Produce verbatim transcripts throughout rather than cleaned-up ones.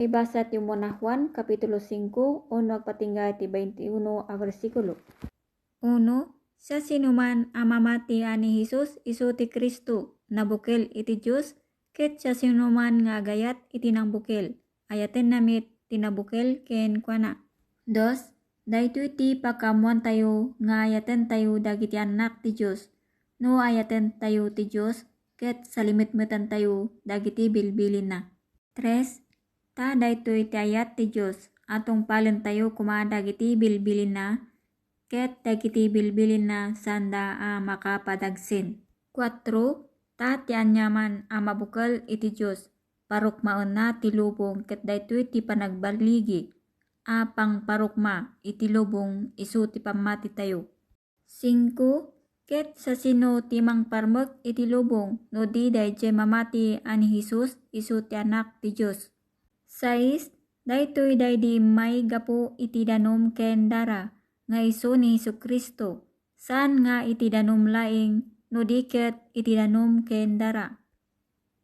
Ibasa ti umuna Juan, Kapitulo singko, uno agpatingga iti baintiuno a bersikulo. Uno, siasinoman a mamati a ni Jesus isu ti Cristo, nabukel iti Dios, ket siasinoman nga agayat iti nangbukel, ayatenna met ti nabukel kenkuana. Dos, daytoy ti pakaammoantayo nga ayatentayo dagiti annak ti Dios. No ayatentayo ti Dios, ket salimetmetantayo dagiti bilbilinna. Tres, ta daytoy ti ayat ti Dios, a tungpalentayo koma dagiti bilbilinna, ket dagiti bilbilinna saanda a makapadagsen. Kuatro, ta ti aniaman a mabukel iti Dios, parukmaenna ti lubong, ket daytoy ti panagbaligi a pangparukma iti lubong isu ti pammatitayo. Singko, ket siasino ti mangparmek iti lubong no di daydiay mamati a ni Jesus isu ti Anak ti Dios? Sais, daytoy daydi immay gapu iti danum ken dara, nga isu ni Jesu-Cristo, saan nga iti danum laeng, no di ket iti danum ken dara.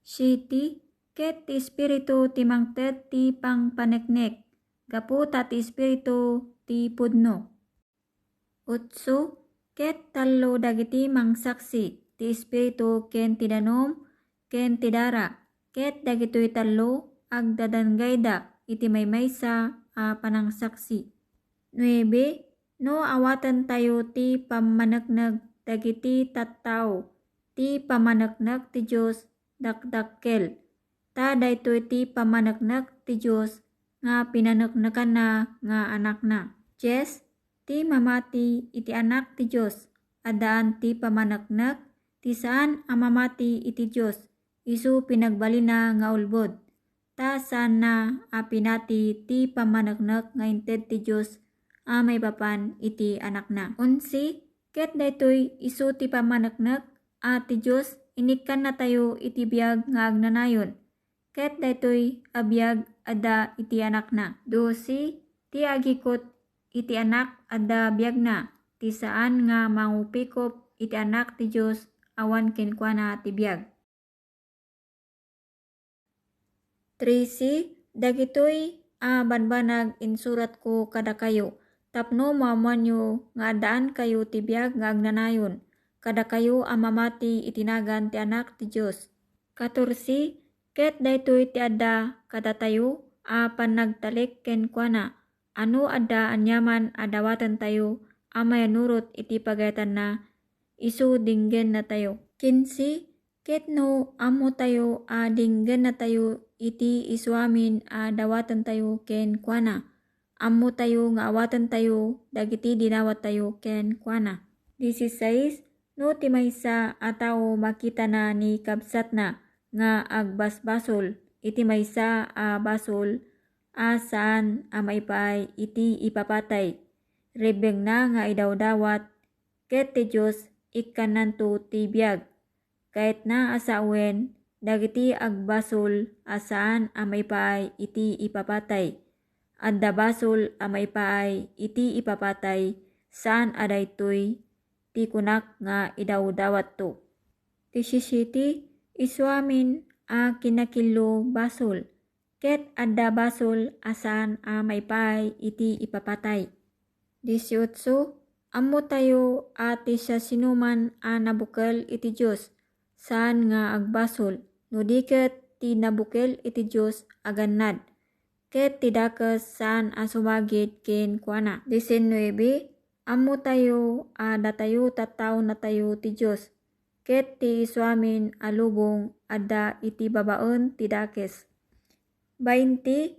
Siete, ket ti Espiritu ti mangted ti pangpaneknek, gapu ta ti Espiritu ti pudno. Otso, ket tallo dagiti mangsaksi, ti Espiritu ken ti danum, ken ti dara, ket dagitoy tallo agdadangayda iti maymaysa a panangsaksi. Nuebe, no awatentayo ti pammaneknek dagiti tattao, ti pammaneknek ti Dios dakdakkel, ta daytoy ti pammaneknek ti Dios nga pinaneknekanna nga Anakna. Dies, ti mamati iti Anak ti Dios, addaan ti pammaneknek, ti saan a mamati iti Dios, isu pinagbalina nga ulbod, ta saanna a pinati ti pammaneknek nga inted ti Dios a maipapan iti Anakna. Onse, ket daytoy isu ti pammaneknek a ti Dios inikkannatayo iti biag nga agnanayon, ket daytoy a biag adda iti Anakna. Dose, ti agikut iti Anak adda biagna, ti saan nga mangupikop iti Anak ti Dios awan kenkuana ti biag. Trese, dagitoy a banbanag insuratko kadakayo, tapno maammoanyo nga addaankayo ti biag nga agnanayon, kadakayo a mamati iti nagan ti Anak ti Dios. Katorse, ket daytoy ti adda kadatayo a pannagtalek kenkuana, a no adda aniaman a dawatentayo a mayannurot iti pagayatanna, isu dinggennatayo. Kinse, ket no ammotayo a dinggennatayo iti isuamin a dawatentayo kenkuana, ammotayo nga awatentayo dagiti dinawattayo kenkuana. Disisais, no ti maysa a tao makitana ni kabsatna nga agbasbasol iti maysa a basol a saan a maipaay iti ipapatay, rebbengna nga idawdawat, ket ti Dios ikkannanto ti biag. Kayatna a sawen dagiti agbasol a saan a maipaay iti ipapatay. Adda basol a maipaay iti ipapatay, saan a daytoy ti kunak nga idawdawatto. Disisiete, isuamin a kinakillo basol, ket adda basol a saan a maipaay iti ipapatay. Disiotso, ammotayo a ti siasinoman a nabukel iti Dios, saan nga agbasol, no di ket ti nabukel iti Dios a gannad, ket ti dakes saan a sumagid kenkuana. Disinnuebe, ammotayo a datayo tattaonatayo ti Dios, ket ti isuamin a lubong adda iti babaen ti dakes. Bainte,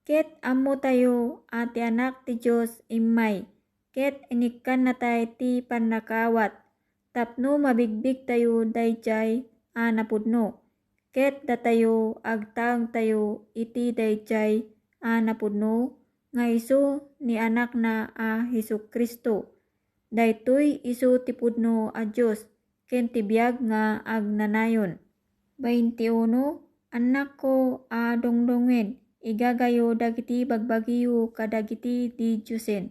ket ammotayo a ti Anak ti Dios immay, ket inikkannatay ti pannakaawat, tapno mabigbigtayo daydiay a napudno, ket datayo agtaengtayo iti daydiay a napudno nga isu ni Anakna a Jesu-Cristo. Daytoy isu ti pudno a Dios ken ti biag nga agnanayon. Baintiuno, annakko a dungdungen, igagayo dagiti bagbagiyo kadagiti didiosen.